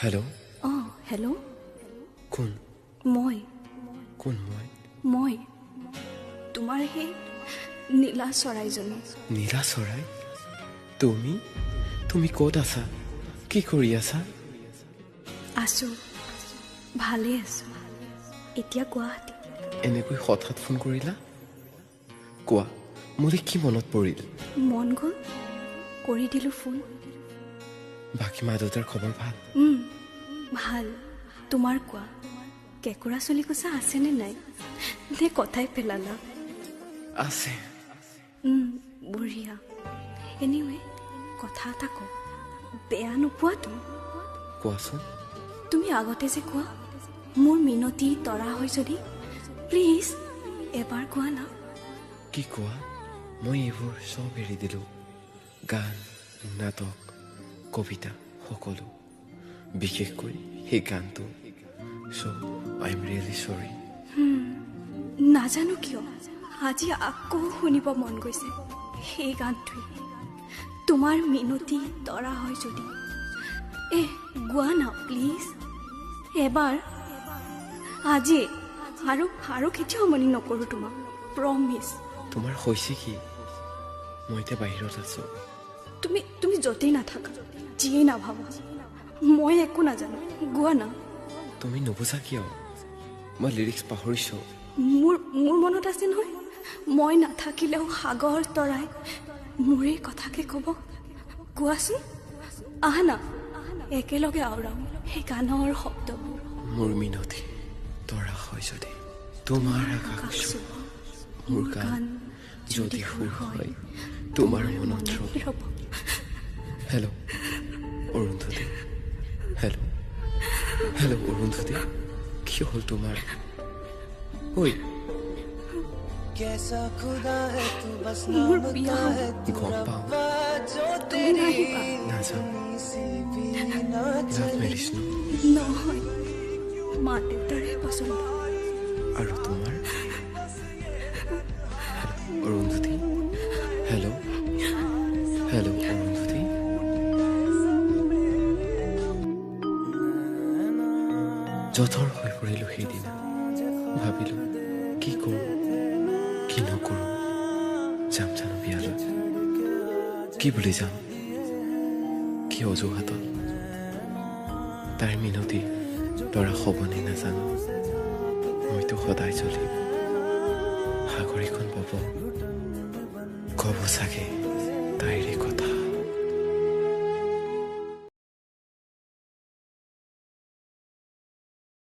Hello'. অঁ hello'. কোন? মই। কোন? মই মই তোমাৰ সেই নীলা চৰাইজনী। নীলা চৰাই? তুমি তুমি ক'ত আছা? কি কৰি আছা? আছো, ভালেই আছো। এতিয়া গুৱাহাটী। এনেকৈ হঠাৎ ফোন কৰিলা? কোৱা, মোলৈ কি মনত পৰিল? মন গ'ল কৰি দিলোঁ ফোন। বাকী মা দেউতাৰ খবৰ ভাল? ভাল। তোমাৰ কোৱা, কেঁকুৰা চুলিকোচা আছেনে নাই, নে কথাই পেলালা? আছে। বঢ়িয়া। এনিৱে কথা এটা কওঁ, বেয়া নোপোৱাতো? কোৱাচোন। তুমি আগতে যে কোৱা মোৰ মিনতি তৰা হয় যদি, প্লিজ এবাৰ কোৱা না। কি কোৱা? মই এইবোৰ চব এৰি দিলোঁ, গান, নাটক, কবিতা সকলো, বিশেষকৈ সেই গানটো। So I am really sorry. নাজানো কিয় আজি আকৌ শুনিব মন গৈছে সেই গানটোৱে, তোমাৰ মিনতি তৰা হয় যদি। এ গোৱা না প্লিজ এবাৰ, আজি আৰু আৰু কেতিয়াও আমনি নকৰোঁ তোমাক, প্ৰমিছ। তোমাৰ হৈছে কি? মই এতিয়া বাহিৰত আছোঁ। তুমি তুমি য'তেই নাথাকা, যিয়েই নাভাবা, মই একো নাজানো, গোৱা না। তুমি নুবুজা কিয়? মই লিৰিক্স পাহৰিছোঁ। মোৰ মোৰ মনত আছে নহয়, মই নাথাকিলেও সাগৰ তৰাই মোৰে কথাকে ক'ব। কোৱাচোন, আহা না একেলগে আওৰাওঁ সেই গানৰ শব্দবোৰ। মোৰ মিনতি তৰা হয় যদি, তোমাৰ আকাশ চুব। মোৰ গান যদি সুৰ হয়, তোমাৰ মনত ৰ'ব। Hello Arundhati, hello hello Arundhati, কি হ'ল তোমাৰ? ঐ মোৰ বিয়া হ'ব, গম পাওঁ। তুমি নাহিবা। নাযাওঁ। লাভ মেৰিজ ন? নহয়, মা দেউতাৰহে পচন্দ। আৰু তোমাৰ? Arundhati, hello' hello' Arundhati. জঠৰ হৈ পৰিলোঁ সেইদিনা। ভাবিলোঁ কি কৰোঁ কি নকৰোঁ। যাম জানো বিয়ালৈ? কি বুলি যাম? কি অজুহাতত? তাইৰ মিনতি তৰা হ'বনে নাজানো। মইতো সদায় জ্বলিম। সাগৰীখন বব, ক'ব চাগে তাইৰে কথা।